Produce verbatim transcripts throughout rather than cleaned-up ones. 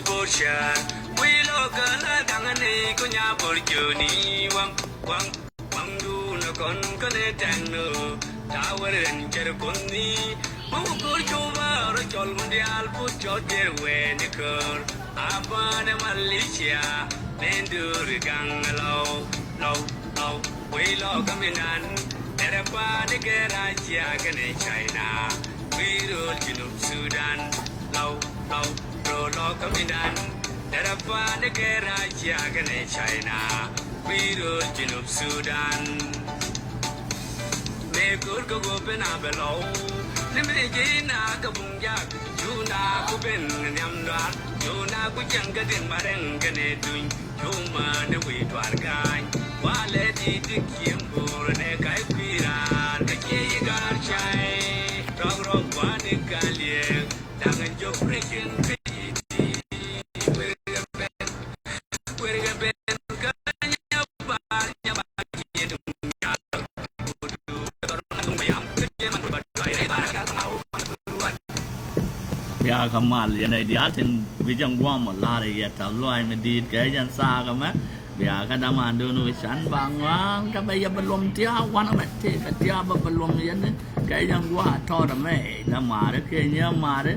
Bor shar, wi lo ka la dang ni ko nya bor joni wang, wang, wang du na kon ka ne tang no. Ta wer en cher kon ni, mo bor jo ba ro chol mundial bu jo der we ni kor. Apa ne Malaysia, ne dur gang lo, lo, lo. Wi lo ka minan, era pa ne ke Russia ke ne China. Wi ro Junub Sudan, lo, lo. Ro lo ka minan, dara pa ni ke Russia kɛnɛ China, wi̱i̱ ro Junub Sudan. Me kur ka go pina bɛ lɔ, ni me ji̱ na ka buŋ jak, cu na ku ben nhiam duar, cu na ku cɛŋ ka diŋ ma rɛŋ kɛnɛ duny, cu ma ni wi̱i̱ duar ga̱a̱ny. Wa lɛ di ti kiɛŋ bor nɛ ka kui̱ raar, ka cie yi gar cay, rɔk rɔk wa ni ka liɛk. Bia kä mal yɛn ɛ diaal tin bi jɛn guam ɔ lar yɛ tap luay mi di̱i̱t kɛ jɛn thaak ɛmɛ. Bia kä daman dun wi̱c can ba ŋuan kä bɛ yɛ bɛ luɔm tia wan mɛ ti kɛ tia bɛ bɛ luɔm yɛn kɛ yɛn gua tɔt mɛ na mari kɛ nyɛ mari.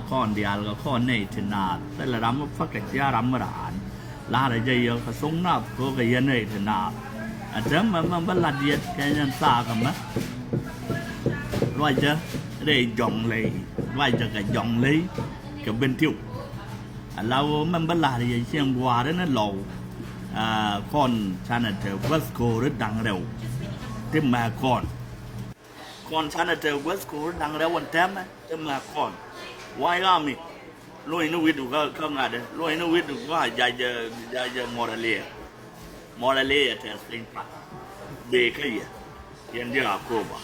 Kɔn dial kɛ kɔn nɛy ti naath thilɛ ram mi päk kɛ cia ram mi raan. Lar jɛ yɛ kɛ thok nath ko kɛ yɛn nɛy ti naath. Ɛ tɛm mɛ mɛ bä lat yɛt kɛ yɛn thaak mɛ. Ruacä rɛy jɔŋ ley, ruacä kɛ jɔŋ ley kɛ ben tiw. Ala wä mɛn bä la̱r yɛ cieŋ gua̱a̱r in lɔw. Kɔn canɛ te guäth ko̱o̱ri da̱ŋ rɛw. Ti mɛ kɔn kɔn canɛ te guäth ko̱o̱ri da̱ŋ rɛw ɛn tɛmɛ ti mɛ kɔn. Wa̱a̱ ɣa̱a̱mi luɔ̱ny ni wi̱du kä ŋa̱dɛ luɔ̱ny ni wi̱du kä ja̱ ja̱ ja̱ mɔrɛ liɛ. Mɔrɛ liɛ tɛth piny pat. Bee kä yɛ yɛn diɛ Akoba.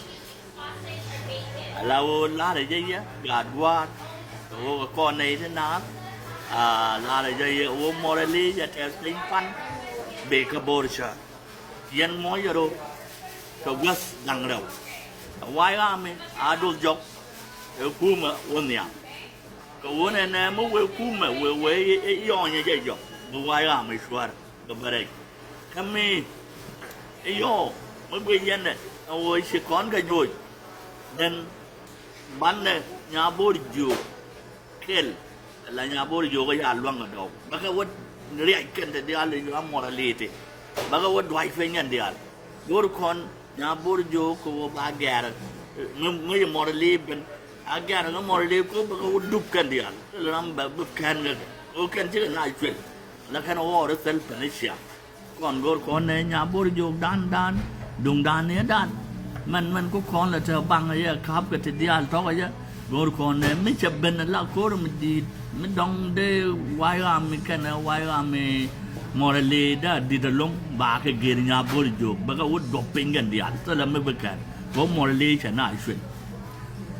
Ala ɣöö la̱rä jɛ yɛ gaat gua̱a̱r kɛ ɣöö kɛ kɔn nɛy ti naath. La̱rä jɛ yɛ ɣöö mɔrɛ li̱i̱c ɛ tɛth piny pan. Bee kä bo̱r cäär yɛn mɔc yɛ ro̱o̱. Kɛ guäth da̱ŋ rɛw ɛ wa̱a̱ ɣa̱a̱mi a do̱th jɔk. Ɛ kumɛ wä nhiam kɛ ɣöö nɛnɛ mi wee kumɛ wee wee iɔɔnyɛ jɛ jɔk bi wa̱a̱ ɣa̱a̱mi cuäär. Kɛ bɛ rɛc kä mi i̱ yɔɔ mi guic yɛn ɛ ɣöö ci kɔn kɛ joc. Then banɛ nyabo̱o̱r jiök kɛl. La nyabo̱o̱r jiök kä ya luäŋ ɛ dɔɔk bäkɛ wä riac kɛn te diaal i̱ yua mɔr a li̱i̱ti. Bäkɛ wä duac piny kɛn diaal. Go̱o̱r kɔn nyabo̱o̱r jiök kɛ wä ba gɛ̈r. Ŋäc mɔr a li̱i̱ ben a gɛ̈r ŋäc mɔr a li̱i̱ ko̱ bäkɛ wä dup kɛn diaal. Thil ram bɛ bi kɛn kɛ kɛ ɣöö kɛn cikɛ na cuël. La kɛn ɣɔɔr i̱ thil pɛn i̱ ciaŋ. Kɔn go̱r kɔn nɛ nyabo̱r jiök dan dan duŋ dan ni dan. Mɛn mɛn ku kɔn lɛ te baŋ yɛ ka̱p kɛ ti diaal tɔk yɛ. Go̱r kɔn nɛ mi cɛ ben la ko̱r mi di̱i̱t mi dɔŋ dee wa̱a̱ ɣa̱a̱m mi kɛnɛ wa̱a̱ ɣa̱a̱m mi mɔrɛ lëë da di̱t ɛlɔ̱ŋ ba kɛ gër nyabo̱r jiök bɛ kɛ wut duɔp piny kɛn diaal thilɛ mi bi kɛn. Kɛ mɔrɛ lëë cɛ na cuël.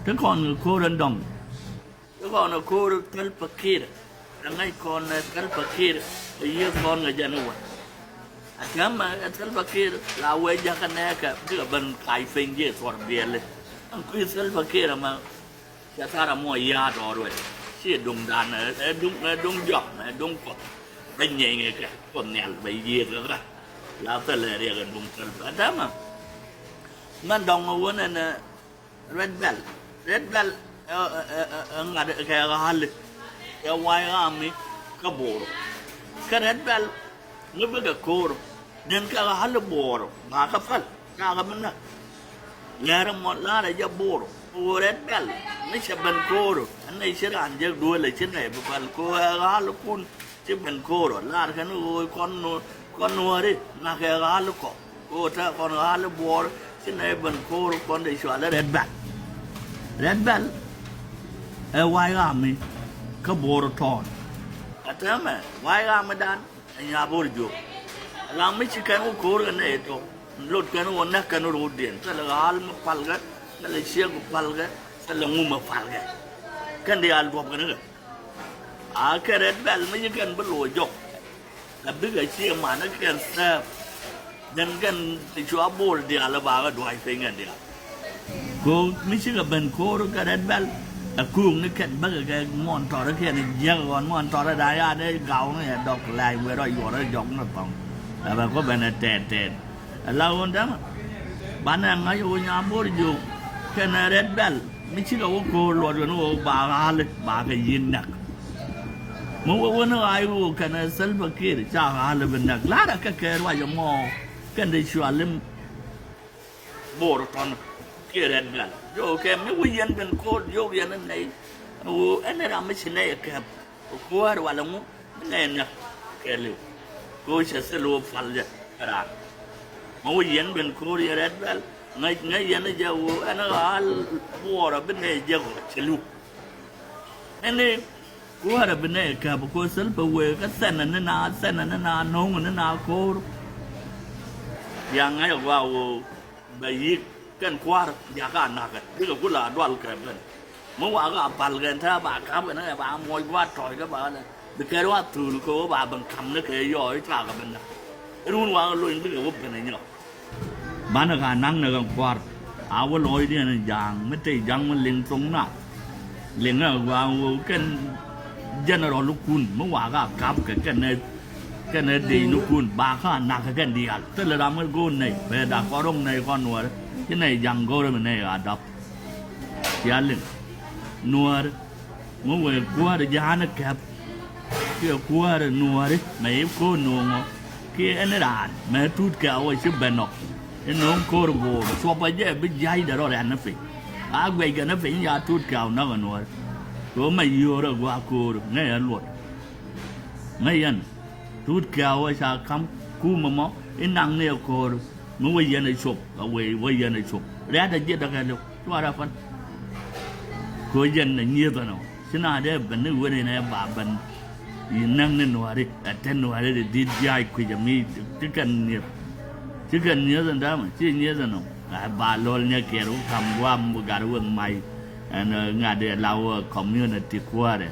Ti kɔn kɛ ko̱r ɛn dɔŋ. Ti kɔn ɛ ko̱o̱r Salva Kiir. Ɛ ŋäc kɔn ɛ Salva Kiir ɛ yiëë kɔn kɛ jɛn i̱ wä. Ɛ tɛmɛ ɛ Salva Kiir la wee jakä nɛɛkɛ bikɛ ben kac piny jiɛ thuɔr biɛli. Ɛn kui̱ Salva Kiir ɛmɛ cɛ thar ɛmɔ ya̱a̱t ɔɔr wec. Ci duŋdan ɛ duŋ ɛ duŋ jɔk ɛ duŋ kuɔth. Bɛ nyieeny kɛ kuɔth nhial bɛ yiëëth kɛ kä. La thilɛ riɛk ɛ duŋ Salva ɛ tɛmɛ. Mɛn dɔŋ ɛ wä nɛnɛ. Red Belt. Red Belt ɛ ŋa̱t kɛ ɣa̱li kɛ White Army kä Bor. Kä Red Belt mi bikɛ ko̱o̱r den kɛ ɣa̱li Bor ba kä päl. Nakä mi näk lɛr mɔ la̱rä jɛ Bor. Ɣöö Red Belt mi cɛ ben ko̱o̱r ɛn nɛ ci raan jek duël ɛ ci nɛ bi päl ko̱o̱r ɛ ɣa̱likun. Ci ben ko̱o̱r ɔ lar kɛn ɣöö kɔn nuɔ̱ kɔn nuɔ̱ɔ̱ri nakɛ ɣa̱l kɔ. Ɣöö tɛ kɔn ɣa̱l buɔɔr ci nɛ ben ko̱o̱r kɔn de cual ɛ Red Belt. Red Belt ɛ White Army kä Bor tɔɔn. Ɛ tɛmɛ White Army dan ɛ Nyabor Jok. Lam mi ci kɛn wä ko̱o̱r kɛ nɛ tɔ lot kɛn wä näk kɛn ro̱o̱diɛn thilɛ ɣa̱l mi palkɛ thilɛ ciek palkɛ thilɛ ŋumɛ palkɛ. Kɛn diaal duɔ̱p kɛn kɛ. A kɛ Red Belt mi ci kɛn bi lo̱o̱ jɔk. Ɛ bikɛ ci man ɛ kɛn thɛɛp. Jɛn kɛn ti cua Bor diaal ɛ bakɛ duac piny kɛn diaal. Ko mi cikɛ ben ko̱o̱r kɛ Red Belt. Ɛ kuuk ni kɛt bäkɛ kɛ muɔ̱ɔ̱n tɔrä kiɛn jiäk ɣɔn muɔ̱ɔ̱n tɔrä da̱a̱ ya̱a̱ dee gaw ni ɛ dɔk lɛc wëë rɔ yuɔrä jɔk ni thɔŋ. Ɛ bɛ kɔ ben ɛ tɛɛt tɛɛt. Ɛ la ɣöö dämɛ banɛ ŋa̱c ɣöö Nyambor Juk kɛnɛ Red Belt mi cikɛ wä ko̱o̱r luɔt ɣän ɣöö ba ɣa̱li ba kɛ yi̱n näk. Mi wä wä ni ɣaac ɣöö kɛnɛ Salva Kiir ca ɣa̱li bi näk la̱rä kɛ kɛ ruac ɛmɔ kɛn dee cua lim. Bor tɔn kiɛ Red Belt. Jɔw kɛ mi wi̱i̱ yɛn ben ko̱o̱r jɔw yɛn in nɛy. Ɣöö ɛn in ram mi ci nɛy ɛ kɛp. Ɛ kuäär walɛ ŋu mi nɛy ɛ niak kɛ liw. Kɛ ɣöö cɛ thil ɣöö pal jɛ ɛ raan. Mi wi̱i̱ yɛn ben ko̱o̱r yɛ Red Belt ŋäc ŋäc yɛn jɛ ɣöö ɛn ɣa̱l Bor ɛ bi nɛy jɛ ɣöö cɛ liw. Ɛn i̱ kuäärä bi nɛy kääp kɛ Salva wëë kä thɛnɛ ni na thɛnɛ ni na no̱o̱ŋ ni na ko̱o̱r. Bia ŋa̱c ɛ gua̱a̱ ɣöö bɛ yi̱k kɛn kua̱r jakä a nakä bikɛ ku la dual kɛ ben. Mi wakä a pal kɛn te ba ka̱p kɛn kɛ ba muɔc gua̱a̱ tɔ̱ɔ̱c kä ba lɛ bi kɛn wa thuul kɛ ɣöö ba ben ka̱m ni kɛ yɔɔ i̱ cakɛ ben näk. I̱ run wakä lony bikɛ wä ben ɛ nyɔk. Banɛ ka naŋ ni kɛn kua̱r a wä lɔɔcdiɛn in ja̱a̱ŋ mi tey ja̱ŋ mi liŋ thoŋ nath. Liŋ ɛ gua̱a̱ŋ ɣöö kɛn general kun mi wakä a ka̱p kɛ kɛn ɛ kɛn ɛ dec ni kun ba kä a nakä kɛn diaal thilɛ ram mi go̱o̱r nɛy bɛ dak kɔn ro̱ŋ nɛy kɔn nuäärä ci nɛy ja̱ŋ go̱o̱rä mi nɛy a dap. Cia liŋ nuäärä mi wëë kuäärä ja̱a̱n ɛ kɛp. Kiɛ kuäärä nuääri mɛ i̱ ko̱o̱r no̱o̱ŋɔ kiɛ ɛn raan mɛ tuut kɛ a wä ci ben nɔk. I̱ no̱o̱ŋ ko̱o̱r bo̱o̱r cuɔpä jɛ bi jia̱cdɛ rɔ rɛ̈n ni piny. A guɛckɛ ni piny ya tuut kɛ a wä näk ɛ nuääri. Kɛ ɣöö mɛ yio̱o̱r ɛ gua̱a̱ ko̱o̱r ŋäc ɛ luɔt. Ŋäc yɛn tuut kɛ a wä ca ka̱m kuumä mɔ i̱ naŋ ni ɛ ko̱o̱r. Mi wä yɛn ɛ cop a wee wä yɛn ɛ cop riat ɛ jiɛt ɛ kɛ liw cuarɛ pän. Kɛ ɣöö yɛn ɛ nyieth ɛnɔ ci na dee ben ni wen in ɛ ba ben. I̱ näk ni nuääri ɛ te nuääri di di̱t jiaac kui̱c ɛ mi ci kɛn nyieth. Ci kɛn nyieth ɛn dämɛ ci nyieth ɛnɔ. Ɛ ba lo̱l nyɛ kiɛɛr wä ka̱m gua̱a̱m wä gat wä mac. Ɛn ŋa̱t ɛ la wä community kuäärɛ.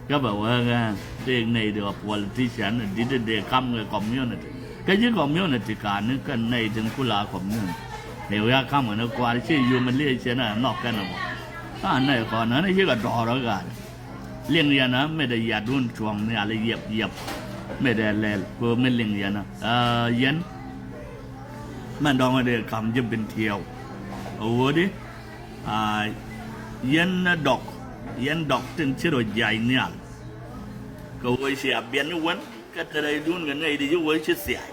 Kä bɛ wee ɣän tëëk nɛy di ɣä politician di̱t dee kam kɛ community. Kä ji̱ community ka̱n ni kɛn nɛy tin kula community. Ɛ wi̱i̱ a kam kɛn kuaar ci yom liec cɛ nɛ nhɔk kɛn ɛ bä. Ka nɛy kɔn ɣän cikɛ dɔɔr ɣä gaat. Liŋ yɛn ɣä met ɛ yatdun cuɔ̱ŋ nhial i̱ yiɛp yiɛp. Met ɛ lɛl kɛ ɣöö mi liŋ yɛn ɣä yɛn. Mɛn dɔ̱ŋ ɛ dee kam ji̱ bin tiɛɛw. Ɛ ɣöödi. Aa, yɛn ɛ dɔk, yɛn dɔk tin ci rɔ jiac nhial. Kɛ ɣöö cia biɛn ni wän kä te rɛydun kɛ nɛy di ci wee ci thiac.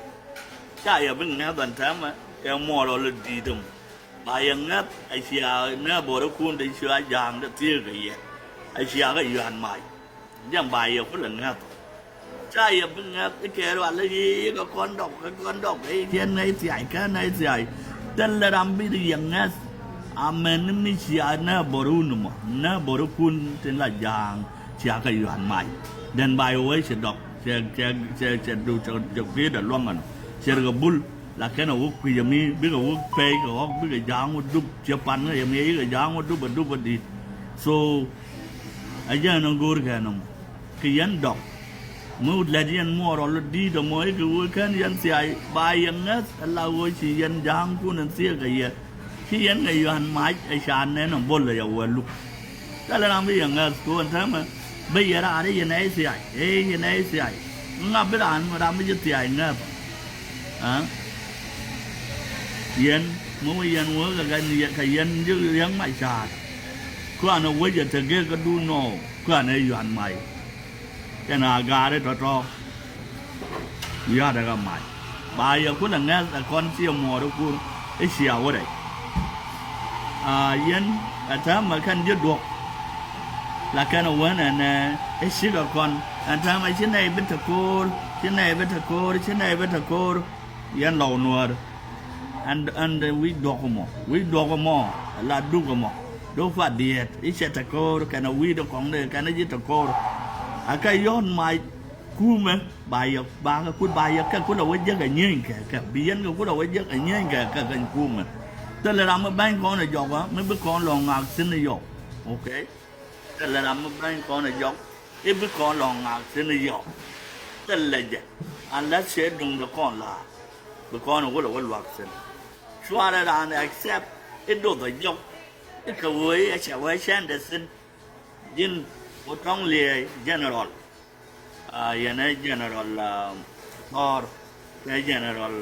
Ca yɛ bi ŋäth ɛn täämɛ kɛ muɔɔr ɔ lɛ di̱i̱t ɛmɔ. Ba yɛ ŋäth a cia nääbɔrikun ti cua ja̱a̱ŋ ti thiëëk kɛ yɛ. A cia kɛ yua̱a̱n mac. Jɛn ba yɛ kulɛ ŋäth. Ca yɛ bi ŋäth i̱ kɛ rual i̱ yi̱ kɛ kɔn dɔk kɛ kɔn dɔk i̱ cɛ nɛy thiac kä nɛy thiac. Thilɛ ram bi yɛ ŋäth. Amɛn ni mi cia nääbɔri wun mɔ nääbɔrikun tin la ja̱a̱ŋ cia kɛ yua̱a̱n mac. Then by way cɛ dɔk cɛ cɛ cɛ cɛ du cɛ cɛ kui̱dɛ luɔ̱ŋ ɛnɔ cɛ rikɛ bul. Lakin a wä kui̱c ɛmi bikɛ wä pɛy kɛ ɣɔk bikɛ ja̱a̱ŋ wä dup cɛ pan kä yɛ mi yikɛ ja̱a̱ŋ wä dup ɛ dup ɛ di̱t. So ɛ jɛn ɛn go̱o̱r kɛ nɔmɔ. Kɛ yɛn dɔk mi wut lɛt yɛn muɔɔr ɔl di̱i̱t ɛmɔ i̱ kɛ wee kɛn yɛn thiac ba yɛ ŋäth ɛ la wee ci yɛn ja̱a̱ŋkun ɛn thiëëk kɛ yɛ. Ci yɛn kɛ yua̱a̱n mac ɛ ca nɛn ɛ bo̱l ɛ yɛ wee luk. Thilɛ ram bi yɛ ŋäth ko̱o̱n täämɛ. Bi yɛ raar i̱ yɛ nɛy thiac i̱ yɛ nɛy thiac. Ŋa bi raan ram bi ji̱ thiac ŋäth. Aa. Yɛn mi wä yɛn wä kɛ kɛ yɛn ji̱ riäŋ mac ca̱a̱t. Kuanɛ wec ɛ te gek kä duun nɔ kuanɛ yua̱a̱n mac. Kɛn a gaari tɔ̱tɔ̱. Wi̱i̱ ɣa̱t ɛ kɛ mac ba yɛ kulɛ ŋɛth ɛ kɔn ciɛ muɔɔr ikur i̱ cia wä rɛc. A yɛn ɛ täämɛ kɛn ji̱ duɔ̱k. La kɛn ɛ wän ɛnɛ i̱ cikɛ kɔn ɛn täämɛ ci nɛy bi te ko̱o̱r ci nɛy bi te ko̱o̱r ci nɛy bi te ko̱o̱r. Yɛn lɔw nuäär. Ɛn ɛn wi̱c duɔ̱k ɛmɔ wi̱c duɔ̱k ɛmɔ. La duk ɛmɔ duk pa diɛɛt i̱ cɛ te ko̱o̱r kɛn ɛ wi̱i̱dɛ kɔŋdɛ kɛn ɛ ji̱ te ko̱o̱r. A kɛ yɔ̱ɔ̱n mac. Kuumɛ ba yɛ ba kɛ kut ba yɛ kɛ kut a wä jek a nyieny kɛ kɛ bi yɛn kɛ kut a wä jek a nyieny kɛ kɛ kɛ kuumɛ. Thilɛ ram mi bany kɔn a jɔk a mi bi kɔn lɔ ŋak thin a yɔk. Okay. Thilɛ ram mi bany kɔn a jɔk i̱ bi kɔn lɔ ŋak thin a yɔk. Thilɛ jɛ unless cɛ duŋ de kɔn la̱a̱ bi kɔn a wä lɛ wä luak thin. Cuarɛ raan accept i̱ doth a jɔk i̱ kɛ wee a cɛ wee cɛn de thin. Ji̱n wä tɔ̱ŋ liɛɛc general. Yɛn ɛ general Thɔr kɛ general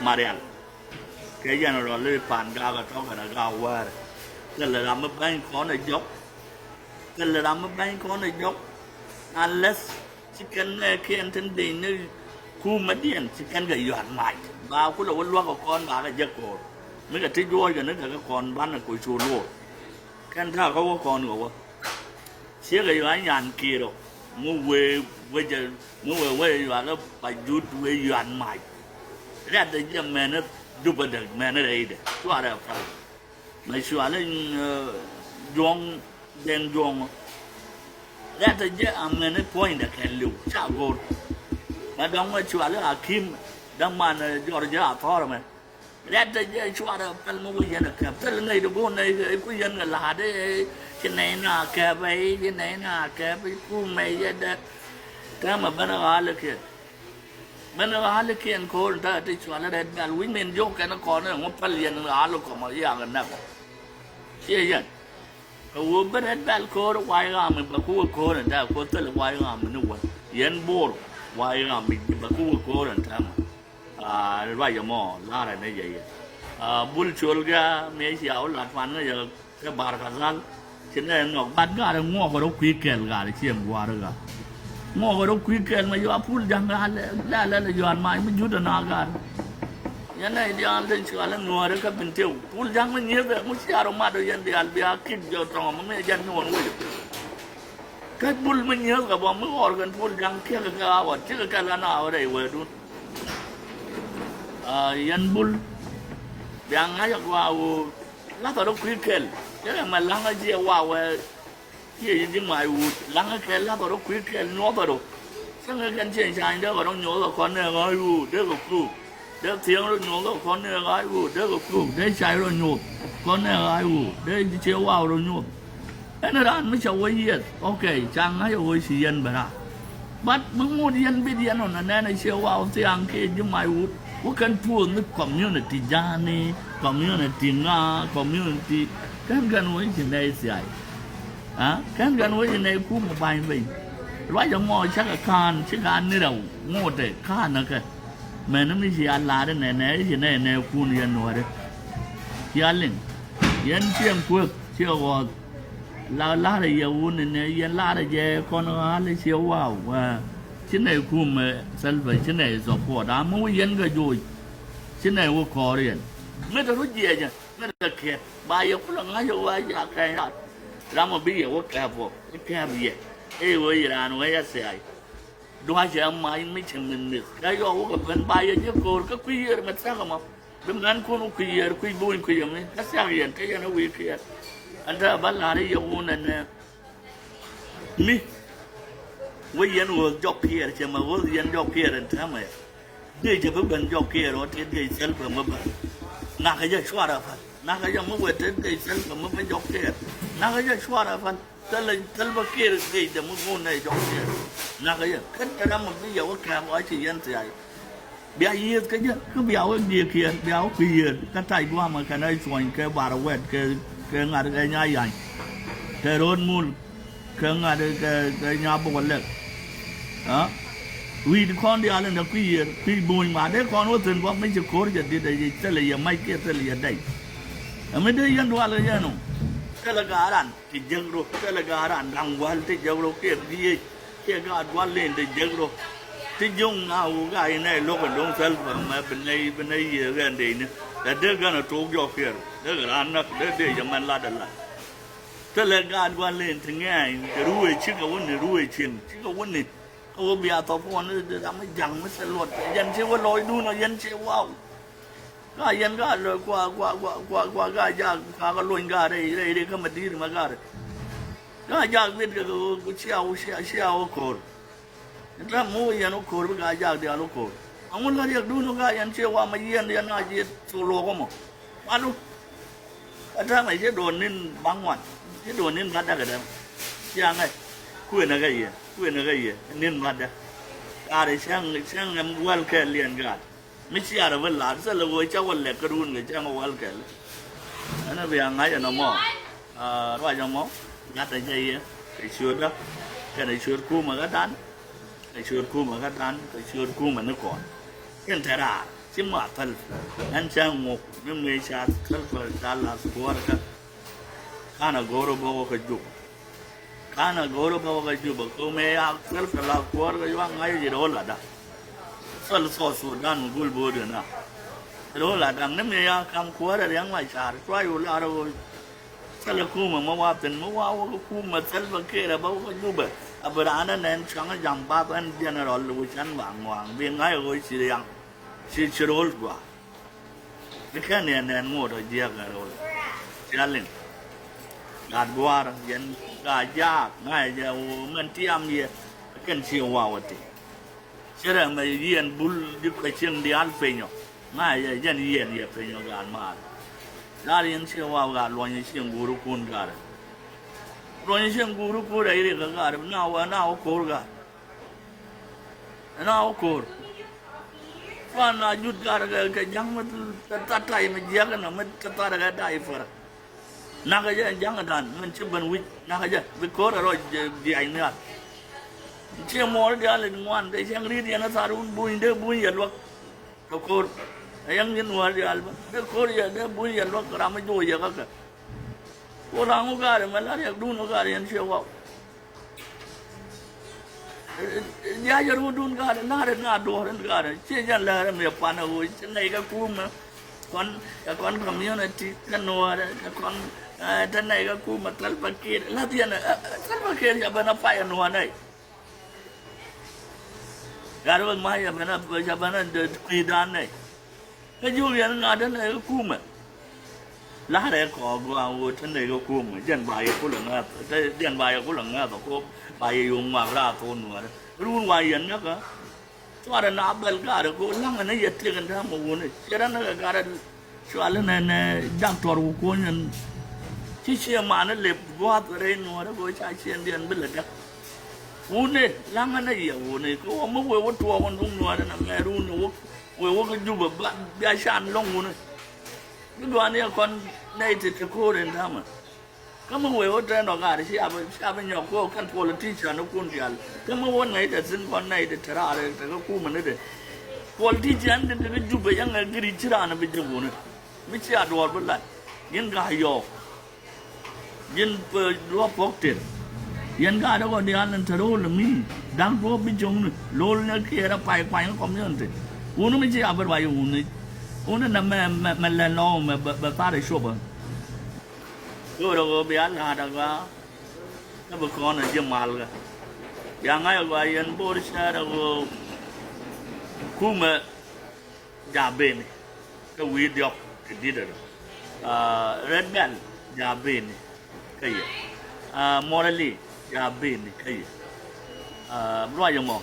Marial kɛ general i̱ Pan Gak ɛ tɔ̱ kɛnɛ Gak wäärɛ. Thilɛ ram mi bäny kɔn ɛ jɔk. Thilɛ ram mi bäny kɔn ɛ jɔk. Unless ci kɛn ŋɛɛkiɛn tin dec ni kumädiɛn ci kɛn kɛ yua̱t mac ba kulɛ wä luäk kɛ kɔn ba kɛ jek ko̱o̱r. Mi kɛ ti juɔɔc kɛ ni kɛ kɛ kɔn banɛ ku cu luɔr. Kɛn ta̱a̱ kä wä kɔn kɛ wä. Ciekɛ yua̱a̱ nyan kiɛɛr ɔ mi wee wecɛ mi wee wecɛ yua̱a̱ kä pa jut wee yua̱a̱n mac. Riat dee jɛ mɛn ɛ dupä dee mɛn ɛ rɛydɛ cuarɛ ɛ pal. Mɛ cualɛ juɔ̱ŋ dɛŋ juɔ̱ŋ ɔ. Riat dee jɛ a mɛn ɛ puɔ̱nydɛ kɛn liw ca go̱r. Mɛ dɔ̱ŋ mɛ cualɛ a kim däman jɔr jɛ a thɔr mɛ. Riat dee jɛ cuarɛ pɛl mi wi̱c yɛn ɛ kɛp thil ŋäc di go̱o̱r nɛy kɛ ku yɛn kɛ la̱a̱t i̱ ci nɛy na kɛp i̱ ci nɛy na kɛp i̱ ku mɛy yɛ dɛ. Täämɛ ben ɣa̱likiɛn ben ɣa̱likiɛn ko̱o̱r in ta̱a̱ ti cuarɛ rɛt bɛl wi̱c min jiɔk kɛn kɔn in ŋu pɛl yɛn ɣa̱likɔmɔ yakɛ nɛk ɔ. Ciɛ yɛn kɛ ɣöö ben rɛt bɛl ko̱o̱r wa̱i̱ ɣa̱a̱m in bɛ ku wä ko̱o̱r in ta̱a̱ ko̱o̱r thil wa̱i̱ ɣa̱a̱m in i̱ wä yɛn bo̱o̱r wa̱i̱ ɣa̱a̱m in bɛ ku wä ko̱o̱r in täämɛ. Ruac ɛmɔ la̱rä ni jɛ yɛ. Bul col gɛ mëë cia wä lat pan ŋäcä kɛ bar kɛ dhal. Ci nɛ nhɔk bat garɛ ŋuɔkɛ rɔ kui̱ kɛl garɛ ci ɛn gua̱a̱r ɣa̱. Ŋuɔkɛ rɔ kui̱ kɛl mɛ yua pul ja̱ŋ ɣa̱ lɛ lɛ lɛ yuan mac mi jut ɛn a gar. Yɛn nɛ idiaan tin cual ɛn nuɔ̱ɔ̱rɛ kä bin tëw pul ja̱ŋ mi nyieth ɛ ŋu cia rɔ mat ɔ yɛn diaal bia kik jɔ tɔŋ mi mi jɛn nyuɔn wec. Kä bul mi nyieth kɛ bɔ mi ɣɔr kɛn pul ja̱ŋ kiɛk kɛ a wä cikɛ kɛ la na wä rɛy wee dun. Yɛn bul bia ŋa̱c a gɔaa ɣöö lathɔ rɔ kui̱ kɛl. Cɛ kɛ mɛ la̱ŋä jiɛ wa wɛ ciɛ ji̱ ji̱ mac wut la̱ŋä kɛl lathɔ rɔ kui̱ kɛl nyuɔthɔ rɔ. Cäŋɛ kɛn ciɛ cany dee kɛ rɔ nyuɔthɔ kɔn nɛ ɣa̱c wut dee kɛ kuk. Dee thiäŋ rɔ nyuɔthɔ kɔn nɛ ɣa̱c wut dee kɛ kuk dee cay rɔ nyuɔth kɔn nɛ ɣa̱c wut dee ciɛ wa rɔ nyuɔth. Ɛn raan mi cɛ wä yieth, okay, ca ŋa̱c ɛ ɣöö ci yɛn bɛ raar. But mi ŋot yɛn bit yɛn ɔn anɛn ɛ ciɛ wa wä thiaŋ kiɛ ji̱ mac wut. Wä kɛn puɔth ni community ja̱a̱ni, community ŋa, community. Kɛn kɛn wä ci nɛy thiay. Kɛn kɛn wä ci nɛy kum ɛ ba̱ny piny. Ruac ɛmɔ cakɛ ka̱a̱n cikɛ an ni rɛw ŋotɛ ka̱a̱n ɛ kɛ. Mɛn mi ci a la̱r inɛ nɛ ci nɛy nɛ kun yɛn nuɔ̱ɔ̱ri. Ci a liŋ yɛn cieŋ kuek ciɛ ɣɔɔth. La la̱rä yɛ wun inɛ yɛn la̱rä jɛ kɔn ɣa̱l ciɛ waw. Ci nɛy kum ɛ Salva ci nɛy support a mi wä yɛn kɛ joc. Ci nɛy wä kɔɔr yɛn mi te ru jiɛcä mi te kiɛt ba yɛ kulɛ ŋa̱c ɛ wä a jak kɛny rat. Ram ɔ bi yɛ wä kɛp wä kɛp yɛ. Ëë wä yɛ raan wä yɛ thiay. Duacɛ mac mi cɛ min mith kɛ yɔw wä kɛ ben ba yɛ jɛ ko̱o̱r kä kui̱ yiër mɛ thɛk ɛmɔ. Bi mɛn kun wä kui̱ yiër kui̱ buny kui̱ yɛ mi kä thiak yɛn kä yɛn a wi̱i̱ kiɛɛr. Ɛn te bä la̱r i̱ yɛ wun ɛnɛ mi wä yɛn ɣöth jɔk kiɛɛr cɛ mɛ ɣöth yɛn jɔk kiɛɛr ɛn täämɛ. Dee jɛ bi ben jɔk kiɛɛr ɣöö ti dee thil pɛ mi bä. Nakä jɛ cuarɛ päl nakä jɛ mi wet ti dee thil pɛ mi bä jɔk kiɛɛr. Nakä jɛ cuarɛ päl. Thilɛ thil bä kiɛɛr dee jɛ mi gun nɛ jɔk kiɛɛr. Nakä jɛ kɛn kɛ ram mi bi yɛ wä kɛɛk ɣöö ci yɛn thiay. Bia yiëëth kä jɛ kä bia wä diëëkiɛn bia wä kui̱ yiëëth kä tac gua̱a̱mä kɛn ɛ cuɔ̱ny kɛ bar wɛt kɛ kɛ ŋa̱t kɛ nya ya̱ny. Kɛ ro̱o̱t mul kɛ ŋa̱t kɛ kɛ nya bok lɛk. Wi̱i̱ kɔn diaal in dee kui̱ yiëëth kui̱ buny ma dee kɔn wä thi̱n gua̱p mi ci ko̱r jɛ di̱t ɛ thilɛ yɛ mac kiɛ thilɛ yɛ dɛy. Ɛ mi dee yɛn dual kɛ yɛn ɔ thilɛ ga̱a̱ ran. Ti jek ro kɛlɛ gaat ran da̱ŋ gua̱l ti jek ro kiɛ biey kiɛ gaat gua̱l len ti jek ro. Ti juŋ na wu gaa inɛ lo̱k in do̱ŋ thɛl pɛ mɛ bi nɛy bi nɛy yiëë ɣɛn dee ni. Ɛ dee gän a tok jɔk kiɛ ro dee ran näk dee dee jɛ mɛn lat a lat. Thilɛ gaat gua̱l len ti ŋɛɛny kɛ ruëë cikɛ wuni ruëë cieŋ cikɛ wuni. Kä wä bia thɔp kuɔn ni dee ram mi ja̱ŋ mi thil luɔt yɛn ci wä lɔcdun ɔ yɛn ci waw. Ka yɛn ka lɔ kua kua kua kua kua ka jak ka ka luny ka rɛy rɛy rɛy kä ma di̱i̱t ma ka rɛy. Ka jak bit kɛ kɛ cia wä cia cia wä ko̱r. Ni ram mi wä yɛn wä ko̱r bi ka jak diaal wä ko̱r. Aŋun ka riɛk duun wä ka yɛn cie wa ma yɛn yɛn a ji̱ thok luɔk wä mɔ. Malu. Kä täämɛ ci do̱n ni̱n baŋ ŋuan ci do̱n ni̱n ŋa̱t däk kɛ täämɛ. Ciaŋɛ kuënä kɛ yɛ kuënä kɛ yɛ ni̱n ŋa̱t däk. Kaarɛ cäŋ cäŋ ɛm wäl kɛɛl liɛn gaat. Mi ciaarɛ bi la̱r thilɛ ɣöö cä wä lɛk kä ruun kɛ cäŋ wäl kɛɛl. Ɛn ɛ bia ŋa̱c ɛn ɛmɔ. Ruac ɛmɔ. Gat a jɛ yɛ kɛ ciötdä kɛnɛ ciöt kumɛ kä dan, kɛ ciöt kumɛ kä dan, kɛ ciöt kumɛ ni kɔn. Kɛn te raar ci ma thäl ɛn cɛ ŋuk ni mëë ca thäl kɛ ca lath kuäärkä. Kanɛ go̱o̱r bä wä kä Jubɛ. Kanɛ go̱o̱r bä wä kä Jubɛ kɛ mëë ya thäl kɛ lath kuäärkä yuak ŋa̱c ji̱ ro̱l ladä. Thäl South Sudan mi gul bo̱o̱dɛ na ro̱l ladä ni mëë ya kam kuäärä riaŋ la car cua yo̱ lar ɣöö Thilɛ kumɛ mi wa thi̱n mi wa wä kä kumɛ Salva Kiir ɛ bä wä kä Jubɛ. A bi raan ɛ nɛn cuaŋ jam bath ɛn general wi̱c ɛn ba ŋuaŋ bi ŋa̱c ɛ ɣöö ci riaŋ ci ci ro̱l gɔaa. Bi kɛn yɛ nɛn ŋot ɔ jiɛk ɛ ro̱l. Ci a liŋ gat gua̱a̱r yɛn gaa jaak ŋa̱c ɛ jɛ ɣöö mɛn tiam yɛ kɛn ci ɛ wa wä ti. Cɛ rɛ mɛ yiɛn Bul di kɛ cieŋ diaal piny ɔ. Ŋa̱ yɛ jɛn yiɛn yɛ piny ɔ gal maar. Lar yɛn ciɛ wa gal luɔny cieŋ guuri kun gal. Luɔny cieŋ guuri kun rɛ iri kɛ gal na wä na wä ko̱r gal. Na wä ko̱r. Kuan na jut gal kɛ kɛ ja̱ŋ mi tat tay mi jiɛk nɔ mi tat kɛ day fär. Nakä jɛ ɛn ja̱ŋ dan min ci ben wi̱c nakä jɛ bi ko̱r ɛ rɔ diac nhial. Ci muɔɔr diaal in ŋuan dee cäŋ ri̱t yɛn a thar wun buny dee buny yɛ luäk. Kɛ ko̱r ɛ yɛŋ ci nuɔɔr diaal bä dee ko̱r yɛ dee buny yɛ luäk ram mi juɔc yɛ kä kɛ. Ku ram wä gaarɛ mɛ la riɛkdun wä gaarɛ yɛn ciɛ waw. Diac ɛ ruɔdun gaarɛ naarɛ na duɔ̱ɔ̱r in gaarɛ ci jɛn lɛɛrɛ mi ɛ pan ɛ ɣöö ci nɛy kɛ kumɛ. Kɔn ɛ kɔn community kä nuɔɔrɛ ɛ kɔn ɛ te nɛy kɛ kumɛ Salva Kiir lath yɛn ɛ Salva Kiir ca ben a pay ɛ nuɔɔr nɛy. Gat wek ma ca ben a ca ben a kui̱dan nɛy. Kä jiök yɛn ŋa̱t te nɛy kä kumɛ. La̱rɛ kɔɔk gua̱a̱ŋ ɣöö te nɛy kä kumɛ jɛn ba yɛ kulɛ ŋäth jɛn ba yɛ kulɛ ŋäth ɔ kop ba yɛ yo̱o̱ŋ ŋuak raar thok nuäärä. Ruun wa yɛn ŋäkä. Cuarɛ na bɛl gaarɛ kop la̱ŋɛ ni yɛ tiek in täämɛ wuni cɛ rɛ ni kɛ gaarɛ. Cuali nɛ nɛ daktɔr ku kuɔ̱ny in. Ci ciɛ mani lep gua̱a̱th rɛy nuäärä kop ca ciɛndiɛn bi lɛ däk. Wuni la̱ŋɛ ni yɛ wuni kɛ wä mi wee wä tuɔɔk in duŋ nuäärä na mɛr wuni wä. Wee wä kä Jubɛ bia can lɔŋ wuni. Bi duani ɛ kɔn nɛy ti ti ko̱o̱r in täämɛ. Kä mi wee wä tɛn ɔ gaar ci a bi ci a bi nyɔk ko̱o̱r kɛn politician kun diaal. Kä mi wä nɛy ti thi̱n kɔn nɛy ti ti raar ti kä kumɛ ni ti. Politician ti ti kä Jubɛ yɛn ɛ giri ci raan bi jɛ wuni. Mi ci a duɔɔr bi lat. Yin ga̱a̱ yɔɔk. Ji̱n luɔp puɔ̱k tëër. Yɛn gaat ɛ kɔ diaal ni te ro̱o̱l mi da̱ŋ tuɔɔk bi cio̱ŋni lo̱l ni kiɛɛr ɛ pay kuany kä community. Wuni mi ci a bi ruac wuni. Wuni nɛ mɛ mɛ mɛ lɛl nɔɔk mɛ bɛ bɛ thar ɛ copä. Go̱o̱rɛ ɣöö bia la̱a̱t ɛ gɔaa. Kä bi kɔn ɛ ji̱ malkä. Bia ŋa̱c ɛ gɔaa yɛn bo̱o̱r cäät ɛ ɣöö kumɛ. Jaabeni kä wi̱i̱ diɔ̱k ti di̱t ɛ rɔ. Red Belt jaabeni kä yɛ. Morali jaabeni kä yɛ. Ruac ɛmɔ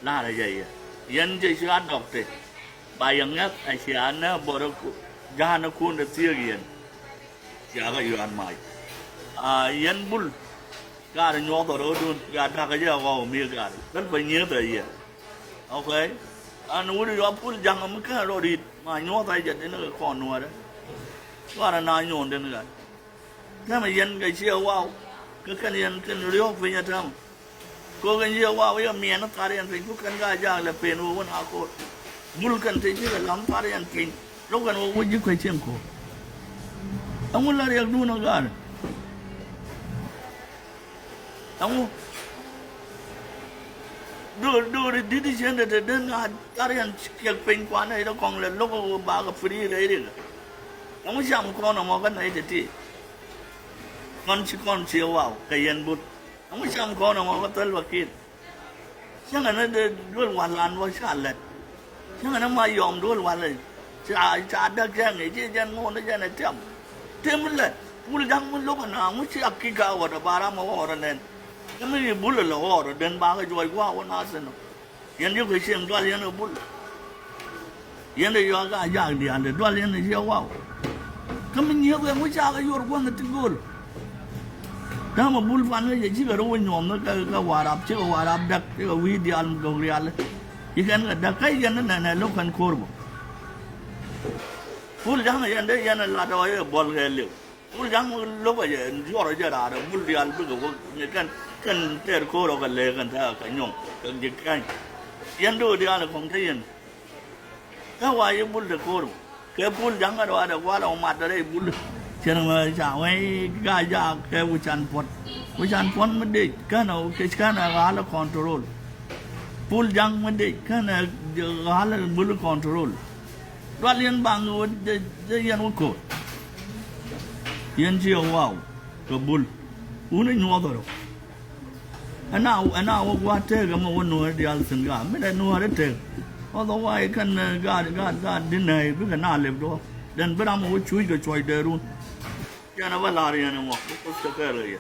la̱rä jɛ yɛ yɛn jɛ ci a dɔk ti. Ba yɛ ŋɛth a cia nɛ bɔrä ja̱a̱n ɛ kun ɛ thiek yɛn. Cia kä yuan mac. Yɛn Bul. Gaari nyuɔth ɔ ro̱o̱dun ya dakä jɛ ɣɔw mi gaari kän bä nyieth ɛ yɛ. Ok. An wut yɔ pul jaŋ mi kän rɔ rit ma nyuɔth ɛ jɛ din kɛ kɔn nuɔrɛ. Gaari na nyuɔn din gat. Tɛmɛ yɛn kɛ ciɛ waw. Kä kän yɛn kän riɔk piny ɛ tɛmɛ. Kok in jiɛ waw yɛ miɛn thar yɛn piny ku kɛn ka jaak lɛ pen wä wun a koor. Bul kɛn te ji̱ kɛ lam thar yɛn piny lo̱k kɛn wä wä ji̱ kuec cieŋ koor. Ɛŋu la riɛkdun ɔ gaar. Ɛŋu do̱r do̱r di̱t i̱ cieŋ te te den a thar yɛn kiɛk piny kuanɛ i̱ dee kɔŋ lɛ lo̱k wä bakɛ piri rɛy rikɛ. Ɛŋu cam kɔn ɛmɔ kä nɛy te ti. Kɔn ci kɔn ciɛ waw kɛ yɛn Bul. Ɛŋu cam kɔn ɛmɔ kä Salva Kiir. Cäŋɛ ni dee duel wal an wä ca lɛt. Cäŋɛ ni ma yɔm duel wal ca ca däk cäŋɛ ci jɛn ŋo̱o̱n ni jɛn ɛ tiam. Tim lɛt wul ja̱ŋ mi lo̱k ɛn aŋu ci akika ɣɔt ɛ ba ram ɛ ɣɔɔr ɛ nɛn. Kä mi yi Bul ɛ lɛ ɣɔɔr ɛ den bakɛ juɔc gua̱a̱k wä na thin ɔ. Yɛn ji̱ kɛ cieŋ dual yɛn ɛ Bul. Yɛn ɛ yɔak a jaak diaal ɛ dual yɛn ɛ ciɛ waw. Kä mi nyieth kɛ ŋu cakɛ yor gua̱n ɛ ti gööl. Täämɛ Bul pan kä yɛ cikɛ rɔ wä nyuɔm ni kɛ kɛ Warap cikɛ Warap däk cikɛ wi̱i̱ diaal mi gɔk rial. Ci kɛn kɛ däk kä yɛn ni nɛnɛ lo̱k kɛn ko̱r bä. Bul ja̱ŋ yɛn dee yɛn ɛ lat ɔ yɛ buɔl kɛ liw. Bul Ja̱ŋ lo̱kɛ jɛ, yuɔrɔ jɛ raar, Bul diaal bikɛ wä, ni kɛn, kɛn tɛɛr ko̱r ɔ kɛ lɛ kɛn tɛ kɛ nyɔŋ, kɛ ji̱ kɛny. Yɛn do̱ diaal kɔŋ te yɛn. Kä wa yi Bul de ko̱r. Kɛ Bul Ja̱ŋ kɛ dɔaadɛ gua̱a̱lɛ wä mat rɛy Bul. Cɛn mɛ ca wee ga ja kɛ wi̱can puɔ̱t. Wi̱can puɔ̱t mi dec kɛn ɛ kec kɛn ɛ ɣa̱lɛ control. Bul Ja̱ŋ mi dec kɛn ɛ ɣa̱lɛ Bul control. Dual yɛn baŋ wä jɛ, jɛ yɛn wä ko̱r. Yɛn ci ɛ waw kɛ Bul. Wun i̱ nyuɔth ɛ rɔ. Ɛn a, ɛn a wä gua̱a̱th tëëk ɛmɛ wä nuɔ̱ɔ̱ri diaal thi̱n ka. Mi dɛ nuɔ̱ɔ̱ri tëëk. Otherwise kɛn, eh, gaat, gaat, gaat dinɛy bikɛ na lep duɔ̱ɔ̱r. Then bi ram wä cuc kɛ cuɔc dee run. Yɛn ɛ bä la̱r yɛn ɛmɔ. Bi Kuoth cɛ kɛɛl kɛ yɛ.